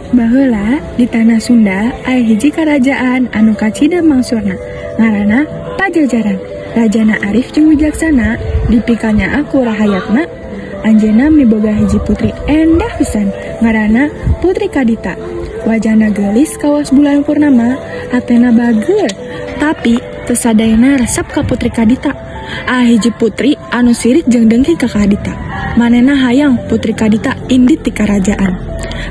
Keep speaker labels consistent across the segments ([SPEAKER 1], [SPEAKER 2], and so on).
[SPEAKER 1] Baheula di tanah Sunda aya hiji karajaan anu kacida mangsurna, ngaranna Pajajaran. Rajana arif jeung wijaksana, dipikanyaah ku rahayatna. Anjeunna miboga hiji putri endah pisan, ngaranna Putri Kadita. Wajahna geulis kawas bulan purnama, hatena bageur, tapi teu sadayana resep ka Putri Kadita. Aya hiji putri anu sirik jeung dengki ka Kadita. Manehna hayang Putri Kadita indit ti karajaan.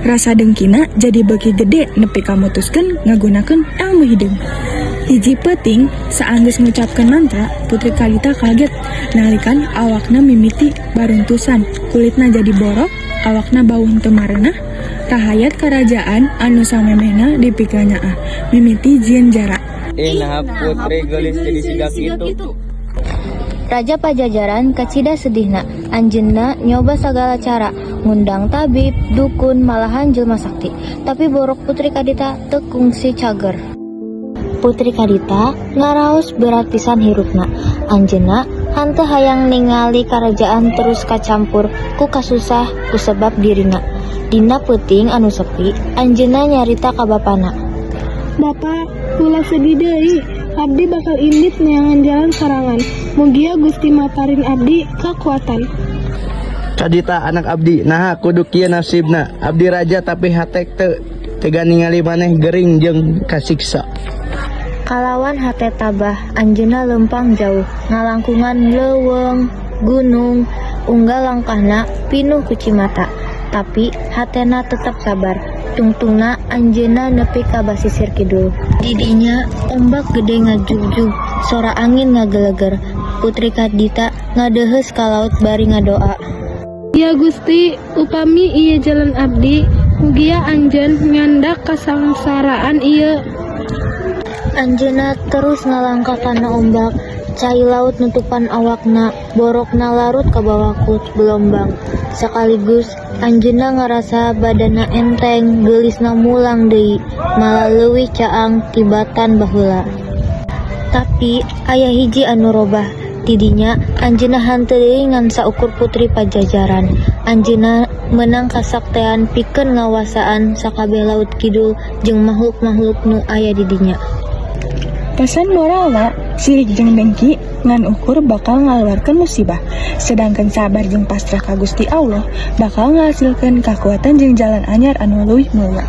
[SPEAKER 1] Rasa dengkina jadi beuki gede nepi ka mutuskeun ngagunakeun ilmu hideung. Hiji peuting, saanggeus ngucapkeun mantra, Putri Kadita kaget nalikan awakna mimiti baruntusan, kulitna jadi borok, awakna bau henteu mareunah. Rahayat karajaan anu samemehna dipikanyaah mimiti jieun jara.
[SPEAKER 2] Ih, naha putri geulis jadi siga kitu?
[SPEAKER 3] Raja Pajajaran kacida sedihna. Anjeunna nyoba sagala cara, ngundang tabib, dukun, malahan jelma sakti. Tapi borok Putri Kadita teu kungsi cager. Putri Kadita ngaraos berat pisan hirupna. Anjeunna henteu hayang ningali karajaan terus kacampur ku kasusah kusebab dirina. Dina peuting anu sepi, anjeunna nyarita ka bapana.
[SPEAKER 4] Bapak, ulah sedih deui. Abdi bakal indit neangan jalan sorangan. Mugia Gusti maparin abdi kakuatan.
[SPEAKER 5] Kadita, anak abdi, naha kudu kieu nasibna? Abdi raja tapi hate teu tega ningali maneh gering jeung kasiksa.
[SPEAKER 3] Kalawan hate tabah, anjeunna leumpang jauh, ngalangkungan leuweung, gunung, unggal langkahna pinuh ku cimata. Tapi hatena tetep sabar. Tungtungna anjeunna nepi ka basisir kidul. Di dinya ombak gede ngajugjug, sora angin ngageleger. Putri Kadita ngadeuheus ka laut bari ngadoa.
[SPEAKER 4] Ya Gusti, upami ieu jalan abdi, mugia anjeun nyandak kasangsaraan ieu.
[SPEAKER 3] Anjeunna terus ngalangkah kana ombak, cai laut nutupan awakna, borokna larut kabawa ku gelombang. Sakaligus anjeunna ngarasa badanna enteng, geulisna mulang deui, malah leuwih caang tibatan baheula. Tapi aya hiji anu robah. Tidinya anjeunna henteu deui ngan saukur putri Pajajaran. Anjeunna meunang kasaktean pikeun ngawasaan sakabeh laut kidul jeung makhluk-makhluk nu aya di dinya.
[SPEAKER 1] Pesan moralna, sirik jeung dengki ngan ukur bakal ngaluarkeun musibah, sedangkan sabar jeung pasrah ka Gusti Allah bakal ngahasilkeun kakuatan jeung jalan anyar anu leuwih mulia.